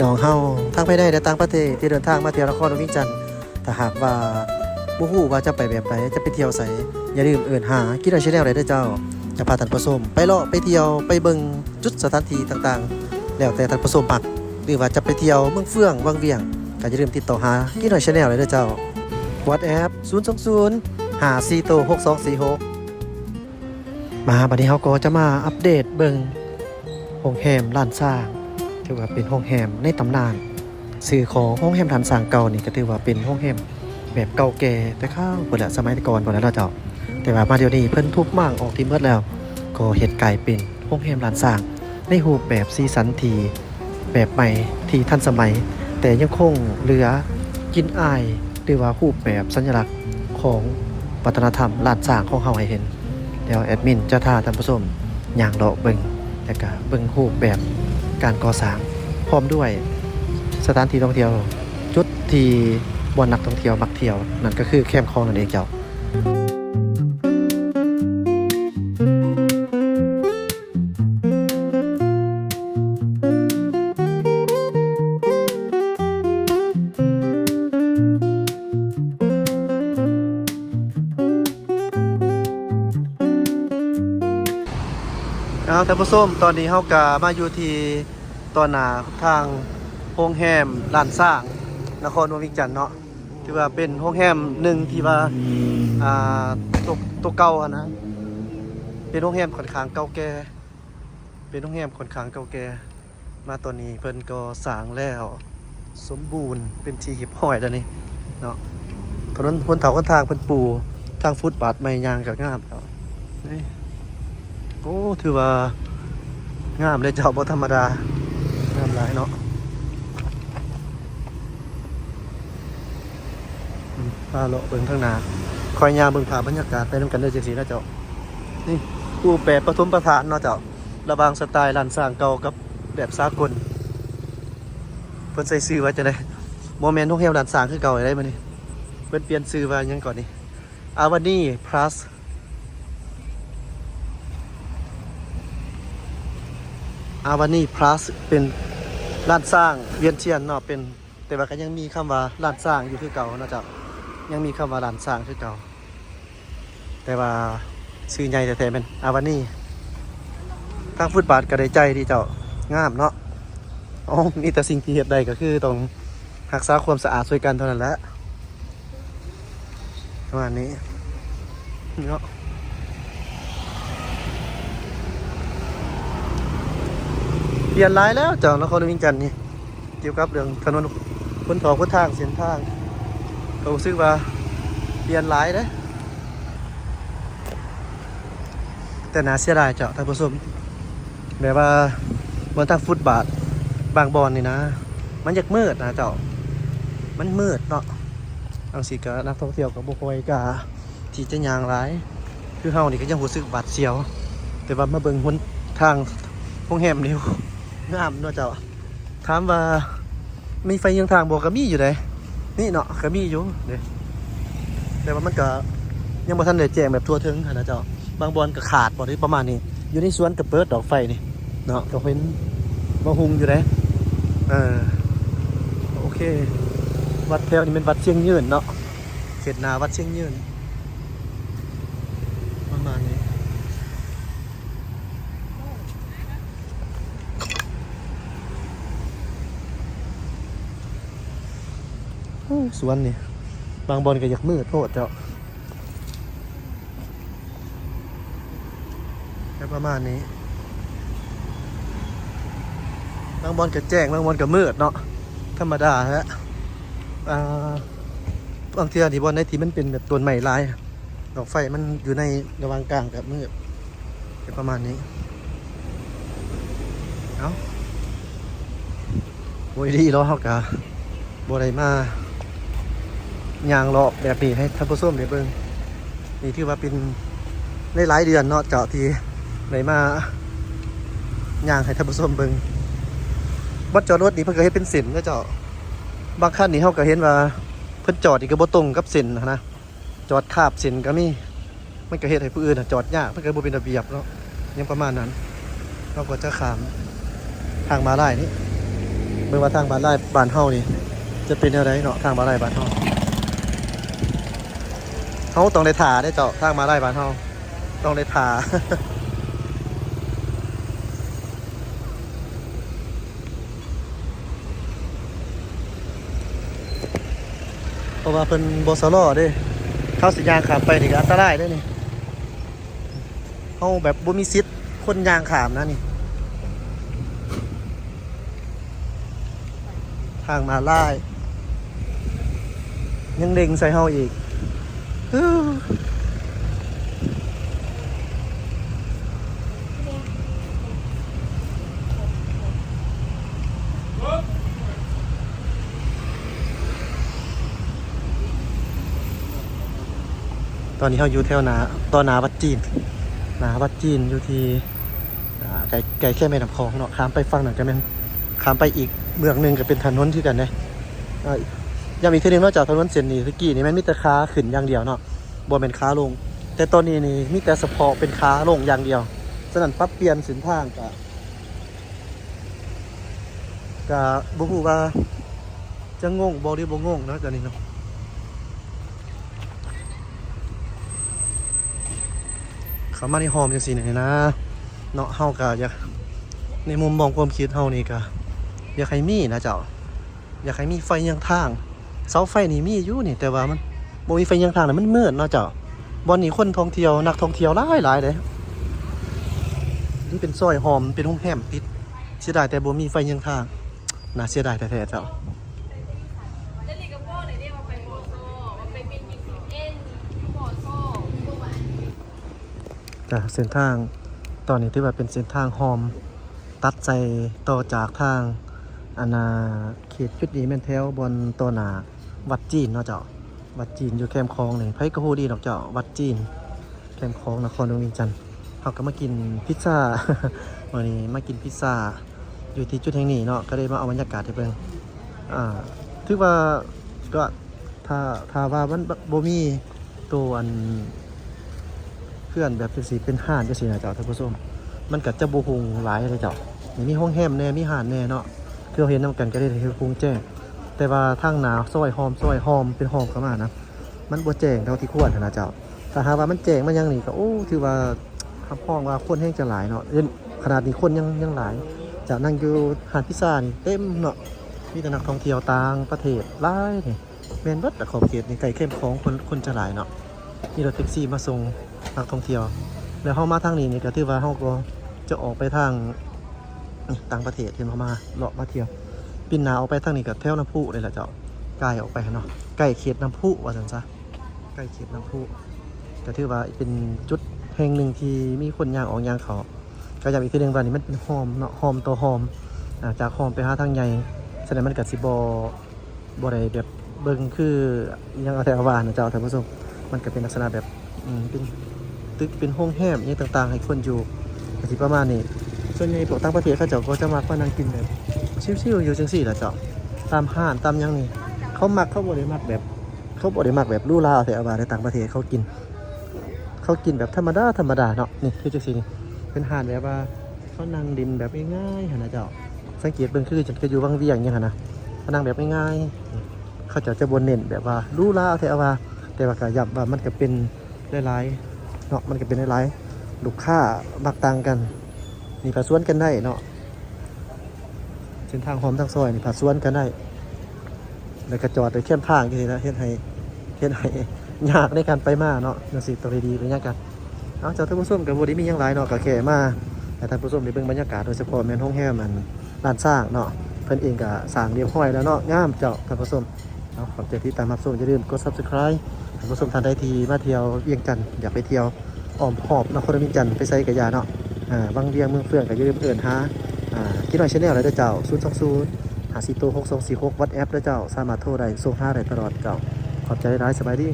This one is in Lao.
ນ້ອງເຮົາທັງພາຍໃນ ແລະ ຕ່າງປະເທດທີ່ເດີນທາງມາທ່ຽວນະຄອນຫຼວງວຽງຈັນ, ຖ້າຫາກວ່າບໍ່ຮູ້ວ່າຈະໄປແບບໃດ, ຈະໄປທ່ຽວໃສ, ຢ່າລືມເອີ້ນຫາ Kinoy Channel ໄດ້ເດີເຈົ້າ. ຈະພາທ່ານຜູ້ຊົມໄປເລາະໄປທ່ຽວ ໄປເບິ່ງຈຸດສະຖານທີ່ຕ່າງໆ ແລ້ວແຕ່ທ່ານຜູ້ຊົມມັກ, ຫຼືວ່າຈະໄປທ່ຽວເມືອງເຟືອງ ວັງວຽງ, ກໍຢ່າລືມຕິດຕໍ່ຫາ Kinoy Channel ໄດ້ເດີເຈົ້າ. WhatsApp ສູນສອງສູນ ຫ້າສີ່ໂຕ ຫົກສອງສີ່ຫົກ. ມາ ບັດນີ້ເຮົາກໍຈະມາອັບເດດເບິ່ງໂຮງແຮມລ້ານຊ້າງ, ຖືວ່າເປັນໂຮງແຮມໃນຕຳນານ. ຊື່ຂອງໂຮງແຮມລ້ານຊ້າງເກົ່ານີ້ ກໍຖືວ່າເປັນໂຮງແຮມແບບເກົ່າແກ່ແຕ່ຄາວພຸ້ນແຫຼະ, ສະໄໝແຕ່ກ່ອນພຸ້ນແຫຼະເນາະເຈົ້າ. ແຕ່ວ່າມາດຽວນີ້ເພິ່ນທຸບມ້າງອອກຖິ້ມໝົດແລ້ວ, ກໍເຮັດກາຍເປັນໂຮງແຮມລ້ານຊ້າງ ໃນຮູບແບບສີສັນທີ່ແບບໃໝ່ ທີ່ທັນສະໄໝ, ແຕ່ຍັງຄົງເຫຼືອກິ່ນອາຍ ຫຼືວ່າຮູບແບບສັນຍະລັກຂອງວັດທະນະທຳລ້ານຊ້າງຂອງເຮົາໃຫ້ເຫັນ. ດຽວແອດມິນຈະພາທ່ານຜູ້ຊົມຍ່າງເລາະເບິ່ງ ແລະກະເບິ່ງຮູບແບບການກໍ່ສ້າງ ພ້ອມດ້ວຍສະຖານທີ່ທ່ອງທ່ຽວ ຈຸດທີ່ບ່ອນນັກທ່ອງທ່ຽວມັກທ່ຽວ ນັ້ນກໍຄືແຄມຂອງນັ້ນເອງເຈົ້າ. ເອົາ ທ່ານຜູ້ຊົມ, ຕອນນີ້ເຮົາກະມາຢູ່ທີ່ຕໍ່ໜ້າທາງໂຮງແຮມລ້ານຊ້າງ ນະຄອນຫຼວງວຽງຈັນເນາະ. ຖືວ່າເປັນໂຮງແຮມໜຶ່ງທີ່ວ່າ ອ່າ ໂຕ ໂຕເກົ່າຫັ້ນນະ, ເປັນໂຮງແຮມຂ້ອນຂ້າງເກົ່າແກ່ ເປັນໂຮງແຮມຂ້ອນຂ້າງເກົ່າແກ່. ມາຕອນນີ້ເພິ່ນກໍສ້າງແລ້ວສົມບູນເປັນທີ່ຮຽບຮ້ອຍແລ້ວນີ້ເນາະ. ຖະໜົນຫົນເທົາຫົນທາງເພິ່ນປູທາງຟຸດບາດໃໝ່ ຍ່າງກໍງາມແລ້ວນີ້. ໂອ້ ຖືວ່າງາມເດ້ເຈົ້າ, ບໍ່ທຳມະດາ, ງາມຫຼາຍເນາະ. ອືມ ພາເລາະເບິ່ງທາງໜ້າ, ຄອຍຍ່າງເບິ່ງພາບບັນຍາກາດໄປນຳກັນເດີ ຈັ່ງຊີ້ນະເຈົ້າ. ນີ້ ຮູບແບບປະສົມປະສານເນາະເຈົ້າ, ລະຫວ່າງສະໄຕລ໌ລ້ານຊ້າງເກົ່າກັບແບບສາກົນ. ເພິ່ນໃສ່ຊື່ວ່າຈັ່ງໃດ? ບໍ່ແມ່ນໂຮງແຮມລ້ານຊ້າງຄືເກົ່າໃດ໋ ບາດນີ້ ເພິ່ນປ່ຽນຊື່ວ່າຫຍັງກ່ອນນີ້? ອາວານີພລັສ ອາວານີພລັສ ເປັນລ້ານຊ້າງວຽນທຽນເນາະ, ເປັນ ແຕ່ວ່າກໍຍັງມີຄຳວ່າລ້ານຊ້າງຢູ່ຄືເກົ່າເນາະເຈົ້າ, ຍັງມີຄຳວ່າລ້ານຊ້າງຄືເກົ່າ, ແຕ່ວ່າຊື່ໃຫຍ່ແທ້ໆແມ່ນອາວານີ. ທາງຟຸດບາດກໍໄດ້ໃຈດີເຈົ້າ, ງາມເນາະ. ໂອ້ ມີແຕ່ສິ່ງທີ່ເຮັດໄດ້ກໍຄືຕ້ອງຮັກສາຄວາມສະອາດຊ່ວຍກັນເທົ່ານັ້ນແຫຼະ. ປະມານນີ້ເນາະ. ປ່ຽນຫຼາຍແລ້ວເຈົ້າ ນະຄອນຫຼວງວຽງຈັນນີ້, ກ່ຽວກັບເລື່ອງຖະໜົນຫົນຖອກຫົນທາງ ເສັ້ນທາງ ກໍຮູ້ສຶກວ່າປ່ຽນຫຼາຍເດ້. ແຕ່ໜ້າເສຍດາຍເຈົ້າ ທ່ານຜູ້ຊົມ, ແບບວ່າບ່ອນທາງຟຸດບາດບາງບ່ອນນີ້ນະ ມັນຢາກມືດນະເຈົ້າ, ມັນມືດເນາະ. ຈັ່ງຊີ້ກໍນັກທ່ອງທ່ຽວກໍບໍ່ຄ່ອຍກ້າທີ່ຈະຍ່າງຫຼາຍ, ຄືເຮົານີ້ກໍຍັງຮູ້ສຶກຫວາດສຽວ, ແຕ່ວ່າມາເບິ່ງຫົນທາງໂຮງແຮມນີ້ ງາມເນາະເຈົ້າ. ຖາມວ່າມີໄຟເຍືອງທາງບໍ່? ກໍມີຢູ່ເດ້ ນີ້ເນາະ, ກໍມີຢູ່ເດ້, ແຕ່ວ່າມັນກໍຍັງບໍ່ທັນໄດ້ແຈ້ງແບບທົ່ວເຖິງຫັ້ນນະເຈົ້າ. ບາງບ່ອນກໍຂາດບໍ່ ຫຼືປະມານນີ້. ຢູ່ໃນສວນກໍເປີດດອກໄຟນີ້ເນາະ, ກໍເຫັນບໍ່ຮຸ່ງຢູ່ເດ້. ເອີ ໂອເຄ, ວັດແຖວນີ້ແມ່ນວັດຊຽງຍືນເນາະ, ເຂດໜ້າວັດຊຽງຍືນ ປະມານນີ້. ໂອ້ ສວນນີ້ ບາງບ່ອນກໍຢາກມືດໂພດເຈົ້າ, ແຕ່ປະມານນີ້. ບາງບ່ອນກໍແຈ້ງ ບາງບ່ອນກໍມືດເນາະ, ທຳມະດາແຫຼະ. ອ່າ ບາງເທື່ອນີ້ ບ່ອນໃດທີ່ມັນເປັນແບບຕົ້ນໄມ້ຫຼາຍ ດອກໄຟມັນຢູ່ໃນລະຫວ່າງກາງກັບມືດ ເປັນປະມານນີ້. ເອົ້າ ໂດຍດີເນາະ ເຮົາກະບໍ່ໄດ້ມາຍ່າງເລາະແບບນີ້ໃຫ້ທ່ານຜູ້ຊົມໄດ້ເບິ່ງ. ນີ້ຖືວ່າເປັນໃນຫຼາຍເດືອນເນາະເຈົ້າ ທີ່ໄດ້ມາຍ່າງໃຫ້ທ່ານຜູ້ຊົມເບິ່ງ. ບ່ອນຈອດລົດນີ້ເພິ່ນກໍເຮັດເປັນເສັ້ນເນາະເຈົ້າ. ບາງຄັນນີ້ເຮົາກໍເຫັນວ່າເພິ່ນຈອດນີ້ກໍບໍ່ຕົງກັບເສັ້ນຫັ້ນນະ. ຈອດຄາບເສັ້ນກໍມີ, ມັນກໍເຮັດໃຫ້ຜູ້ອື່ນນະຈອດຍາກ, ມັນກໍບໍ່ເປັນລະບຽບເນາະ, ຫຍັງປະມານນັ້ນ. ເຮົາກໍຈະຂ້າມທາງມ້າລາຍນີ້ ເບິ່ງວ່າທາງມ້າລາຍບ້ານເຮົານີ້ຈະເປັນແນວໃດເນາະ ທາງມ້າລາຍບ້ານເຮົາ. ເຮົາຕ້ອງໄດ້ຖ້າເດ້ເຈົ້າ ທາງມ້າລາຍບ້ານເຮົາຕ້ອງໄດ້ຖ້າ ເພາະວ່າເພິ່ນບໍ່ຊະລໍເດ້. ເຮົາຊິຍ່າງຂ້າມໄປນີ້ກໍອັນຕະລາຍເດ້ນີ້. ເຮົາແບບບໍ່ມີສິດຄົນຍ່າງຂ້າມນະນີ້. ທາງມ້າລາຍຍັງເລັ່ງໃສ່ເຮົາອີກ. ຕອນນີ້ເຮົາຢູ່ແຖວໜ້າ ຕໍ່ໜ້າວັດຈີນ ໜ້າວັດຈີນຢູ່ທີ່ ອ່າ ໃກ້ ໃກ້ແຄມແມ່ນ້ຳຂອງເນາະ. ຂ້າມໄປຝັ່ງນັ້ນກໍແມ່ນ ຂ້າມໄປອີກເບື້ອງໜຶ່ງກໍເປັນຖະໜົນຄືກັນເດ້. ອ່າ ຢ້ຳອີກເທື່ອໜຶ່ງເນາະ ຈາກຖະໜົນເສັ້ນນີ້ ແຕ່ກີ້ນີ້ແມ່ນມີແຕ່ຂາຂຶ້ນຢ່າງດຽວເນາະ ບໍ່ແມ່ນຂາລົງ, ແຕ່ຕອນນີ້ນີ້ມີແຕ່ສະເພາະເປັນຂາລົງຢ່າງດຽວ. ສະນັ້ນປັບປ່ຽນເສັ້ນທາງກໍ ກະບໍ່ຮູ້ວ່າຈະງົງບໍ່ ຫຼືບໍ່ງົງເນາະ ຕອນນີ້ເນາະ. ເຂົ້າມາໃນຮ່ອມຈັ່ງຊີ້ນີ້ນະເນາະ ເຮົາກະຢາກ ໃນມຸມມອງຄວາມຄິດເຮົານີ້ກະຢາກໃຫ້ມີນະເຈົ້າ ຢາກໃຫ້ມີໄຟຍາງທາງ. ເສົາໄຟນີ້ມີຢູ່ນີ້ ແຕ່ວ່າມັນບໍ່ມີໄຟຍາງທາງ ແລ້ວມັນມືດເນາະເຈົ້າ. ບ່ອນນີ້ຄົນທ່ອງທ່ຽວ ນັກທ່ອງທ່ຽວຫຼາຍໆເດ້. ນີ້ເປັນຊອຍຮ່ອມ ເປັນໂຮງແຮມຕິດ. ເສຍດາຍແຕ່ບໍ່ມີໄຟຍາງທາງ ໜ້າເສຍດາຍແທ້ໆເຈົ້າ. ກະເສັ້ນທາງຕອນນີ້ຖືວ່າເປັນເສັ້ນທາງຮ່ອມ ຕັດໃສ່ຕໍ່ຈາກທາງ ອັນນ່າ ເຂດຈຸດນີ້ແມ່ນແຖວບ່ອນຕໍ່ໜ້າວັດຈີນເນາະເຈົ້າ. ວັດຈີນຢູ່ແຄມຂອງນີ້ ໃຜກໍຮູ້ດີດອກເຈົ້າ ວັດຈີນແຄມຂອງນະຄອນຫຼວງວຽງຈັນ. ເຮົາກໍມາກິນພິດຊາ ມື້ນີ້ມາກິນພິດຊາຢູ່ທີ່ຈຸດແຫ່ງນີ້ເນາະ ກໍເລີຍມາເອົາບັນຍາກາດໃຫ້ເບິ່ງ. ອ່າ ຖືວ່າກໍ ຖ້າ ຖ້າວ່າມັນ ບ- ບໍ່ມີໂຕອັນ ເຮືອນແບບຈັ່ງຊີ້ ເປັນຮ້ານຈັ່ງຊີ້ນະເຈົ້າທ່ານຜູ້ຊົມ ມັນກໍຈະບໍ່ຮຸ່ງຫຼາຍເດ້ເຈົ້າ. ມີໂຮງແຮມແດ່ ມີຮ້ານແດ່ເນາະ ຄືເຮົາເຫັນນຳກັນກໍໄດ້ເຮັດຮຸ່ງແຈ້ງ. ແຕ່ວ່າທາງໜ້າຊອຍຮ່ອມ ຊອຍຮ່ອມ ເປັນຮ່ອມເຂົ້າມານະ ມັນບໍ່ແຈ້ງເທົ່າທີ່ຄວນຫັ້ນນະເຈົ້າ. ຖ້າຫາກວ່າມັນແຈ້ງມາຫຍັງນີ້ກໍ ໂອ້ ຖືວ່າຮັບຮອງວ່າຄົນແຮງຈະຫຼາຍເນາະ. ເອີ ຂະໜາດນີ້ຄົນຍັງ ຍັງຫຼາຍ. ຈາກນັ່ງຢູ່ຮ້ານພິຊານີ້ເຕັມເນາະ ມີແຕ່ນັກທ່ອງທ່ຽວຕ່າງປະເທດຫຼາຍນີ້. ແມ່ນເບິດລະຂອບເຂດນີ້ ໃກ້ແຄມຂອງ ຄົນ ຄົນຈະຫຼາຍເນາະ. ມີລົດແທັກຊີມາສົ່ງນັກທ່ອງທ່ຽວ ແລ້ວເຮົາມາທາງນີ້ນີ້ກໍຖືວ່າເຮົາກໍຈະອອກໄປທາງຕ່າງປະເທດ ເຫັນບໍ່ ມາເລາະມາທ່ຽວ. ປິ່ນໜ້າອອກໄປທາງນີ້ກໍແຖວນ້ຳພຸນີ້ແຫຼະເຈົ້າ ກາຍອອກໄປຫັ້ນເນາະ ໃກ້ເຂດນ້ຳພຸວ່າຊັ້ນຊະ ໃກ້ເຂດນ້ຳພຸ. ກໍຖືວ່າເປັນຈຸດແຫ່ງໜຶ່ງທີ່ມີຄົນຍ່າງອອກຍ່າງເຂົ້າ. ກໍຢ້ຳອີກເທື່ອໜຶ່ງວ່ານີ້ມັນເປັນຮ່ອມເນາະ ຮ່ອມຕໍ່ຮ່ອມ ອ່າ ຈາກຮ່ອມໄປຫາທາງໃຫຍ່ ສະນັ້ນມັນກໍຊິບໍ່ ບໍ່ໄດ້ແບບເບິ່ງຄືຫຍັງເອົາແທ້ເອົາວ່ານະເຈົ້າທ່ານຜູ້ຊົມ. ມັນກໍເປັນລັກສະນະແບບ ອືມ ເປັນຕຶກ ເປັນໂຮງແຮມຫຍັງຕ່າງໆ ໃຫ້ຄົນຢູ່ ກໍຊິປະມານນີ້. ສ່ວນໃຫຍ່ພວກຕ່າງປະເທດເຂົາເຈົ້າກໍຈະມັກມານັ່ງກິນແບບຊິວໆຢູ່ຈັ່ງຊີ້ລະເຈົ້າ ຕາມຮ້ານຕາມຫຍັງນີ້ ເຂົາມັກ ເຂົາບໍ່ໄດ້ມັກແບບ ເຂົາບໍ່ໄດ້ມັກແບບຫຼູຫຼາເອົາແທ້ເອົາວ່າໃນຕ່າງປະເທດ ເຂົາກິນ ເຂົາກິນແບບທຳມະດາ ທຳມະດາເນາະ. ນີ້ຄືຈັ່ງຊີ້ນີ້ ເປັນຮ້ານແບບວ່າ ເຂົານັ່ງຫຼິ້ນແບບງ່າຍໆຫັ້ນນະເຈົ້າ. ສັງເກດເບິ່ງຄືຈະ ຄືຢູ່ວັງວຽງຫຍັງຫັ້ນນະ ເຂົານັ່ງແບບງ່າຍໆ ເຂົາເຈົ້າຈະບໍ່ເນັ້ນແບບວ່າຫຼູຫຼາແທ້ວ່າ ແຕ່ວ່າກໍຢ້ຳວ່າມັນກໍເປັນຫຼາຍໆເນາະ ມັນກໍເປັນຫຼາຍໆ ລູກຄ້າມັກຕ່າງກັນ. ນີ້ພາຊວນກັນໄດ້ເນາະ ເສັ້ນທາງຮ່ອມທາງຊອຍນີ້ພາຊວນກັນໄດ້. ແລ້ວກໍຈອດໄວ້ແຄມທາງຈັ່ງຊີ້ນະ ເຮັດໃຫ້ ເຮັດໃຫ້ຍາກໃນການໄປມາເນາະ ຈັ່ງຊີ້ຕ້ອງໄດ້ດີໄປຍາກກັນ. ເອົາ ເຈົ້າທ່ານຜູ້ຊົມ ກໍບໍ່ໄດ້ມີຫຍັງຫຼາຍເນາະ ກໍແຄ່ມາໃຫ້ທ່ານຜູ້ຊົມໄດ້ເບິ່ງບັນຍາກາດ ໂດຍສະເພາະແມ່ນໂຮງແຮມ ອັນ ລ້ານຊ້າງເນາະ ເພິ່ນເອງກໍສ້າງຮຽບຮ້ອຍແລ້ວເນາະ ງາມເຈົ້າທ່ານຜູ້ຊົມ. ເອົາ ຂອບໃຈທີ່ຕິດຕາມຮັບຊົມ ຢ່າລືມກົດ Subscribe ທ່ານຜູ້ຊົມທ່ານໃດທີ່ມາທ່ຽວວຽງຈັນ ຢາກໄປທ່ຽວ ອ້ອມຮອບນະຄອນຫຼວງວຽງຈັນ ໄປໃສກະຢ່າເນາະ ອ່າ ວັງວຽງ ເມືອງເຟືອງ ກະຢ່າລືມເອີ້ນຫາ ອ່າ ກິນນ້ອຍ Channel ເລີຍເດີເຈົ້າ ສູນສອງສູນ ຫ້າສີ່ໂຕ ຫົກສອງສີ່ຫົກ WhatsApp ເດີເຈົ້າ ສາມາດໂທໄດ້ ໂທຫາໄດ້ຕະຫຼອດເຈົ້າ. ຂອບໃຈຫຼາຍໆ ສະບາຍດີ.